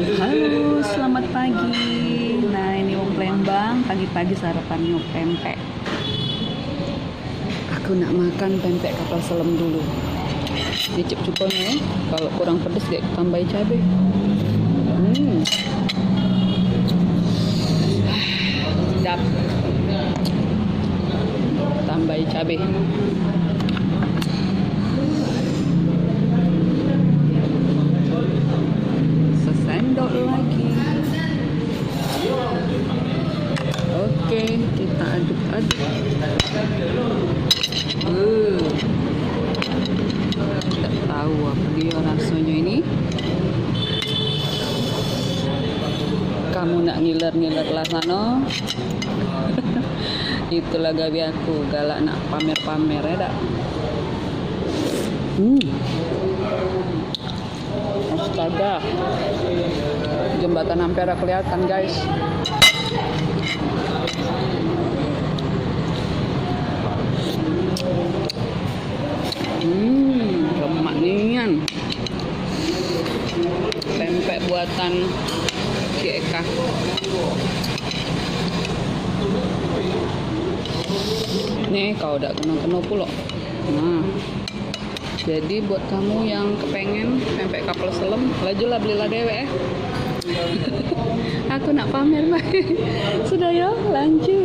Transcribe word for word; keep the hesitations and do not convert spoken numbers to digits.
Halo, selamat pagi. Nah, ini wong Palembang, pagi-pagi sarapannya pempek. Aku nak makan pempek kapal selam dulu. Icip cukonyo, kalau kurang pedes, dia tambahi cabe. Hmm. Sedap. Tambahi cabe. Sesendok lagi. Oke, kita aduk-aduk. Uh. Tak tahu apa dia rasanya ini. Kamu nak ngiler-ngiler lah sana. Itulah gawe aku, galak nak pamer-pamer, ya dak? Hmm. Astaga. Jembatan Ampera kelihatan, guys. Hmm, lemak nian. Pempek buatan Ki Eka. Nih, kau dak kena-kena pulok. Nah. Jadi buat kamu yang kepengen pempek kapal selam, lajulah belilah dewek, eh. Aku nak pamer bae. Sudah yo, lanjut.